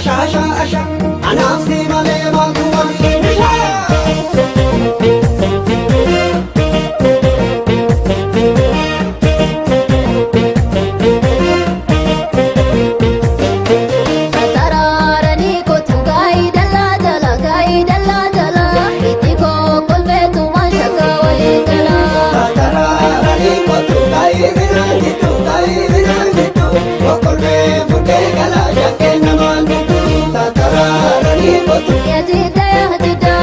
Asha asha asha anaaf si malee maaltu waliin ishaa. Tataraaranii kootu gaa'ii dallaa jala, gaa'ii dallaa jala, itti koo kolfeetu maal shakka walii gala. Tataraaranii kootu gaa'ii biraan jittu, gaa'ii biraan jittu, okkolfee fuudhee galaa shakkee namaan jittu. Tataraaranii kootu. Yaajidda yaajidda.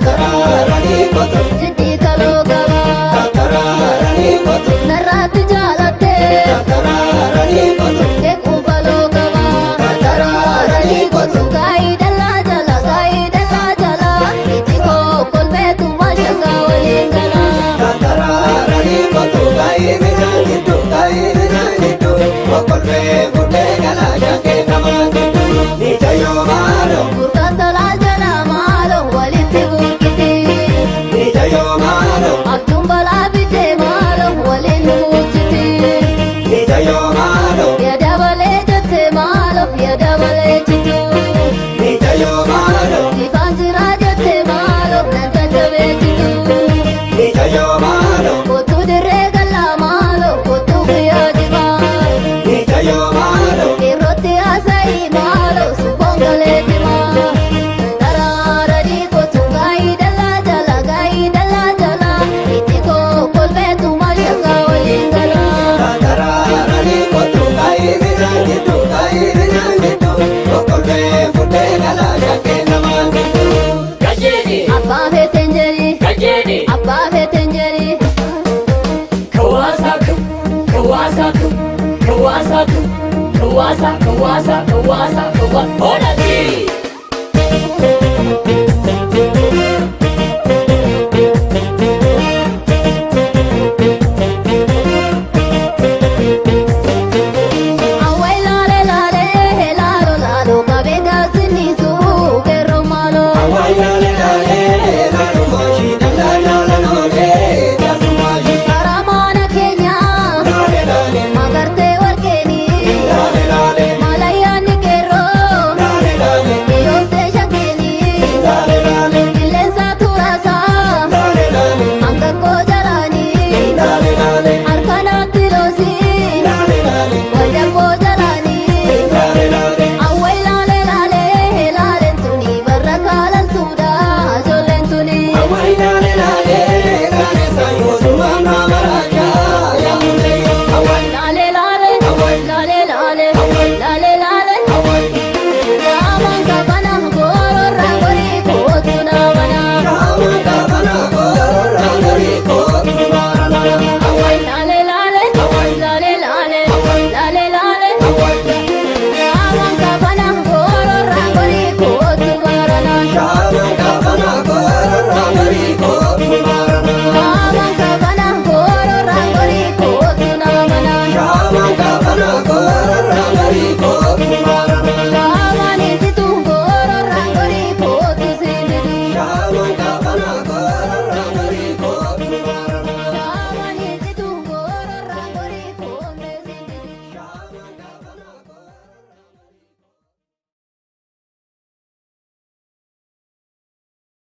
Tataraaranii kootu. Jiddii kaloo qaba. Tataraaranii kootu. Narraatti jaalattee. Tataraaranii kootu. Keekuu baloo qaba. Tataraaranii kootu gaa'ii dallaa jala, gaa'ii dallaa jala, itti koo kolfeetu maal shakka waliin gala. Tataraaranii kootu gaa'ii biraan jittu, gaa'ii biraan jittu, okkolfee fuudhee galaa shakkee namaan jittu. Miicayyoo maaloo. Burqaan tolaa jala maaloo walitti burqiti. Miicayyoo maaloo. Abjuun balaa fidee maaloo waliin nu bulchiti. Miicayyoo maaloo. Yaada balee jettee maaloo, yaada balee jitu. Miicayyoo maaloo. Ifaan jiraa jettee maaloo nan jajjabee jitu. Miicayyoo maaloo. Kootu dirree galaa maaloo, kootu guyyaa jimaa. Miicayyoo maaloo. Irratti haasa'ii maaloo suufoon galee jimaa. Daraaranii kootu gaa'ii dallaa jala, gaa'ii dallaa jala, itti koo kolfeetu maal shakka waliin gala. Tataraaranii kootu gaa'ii biraan jittu, gaa'ii biraan jittu, okkolfee fuudhee galaa shakkee namaan jittu. Gajeeni. Abbaa feeteen jedhi. Gajeeni. Abbaa feeteen jedhi. Kawaasa kawaasa kawaasa kawaasa kawaasa kawaasa kawaasa hoolati. Awwaay laalee laalee laalo laalo qabee gaasiniisu.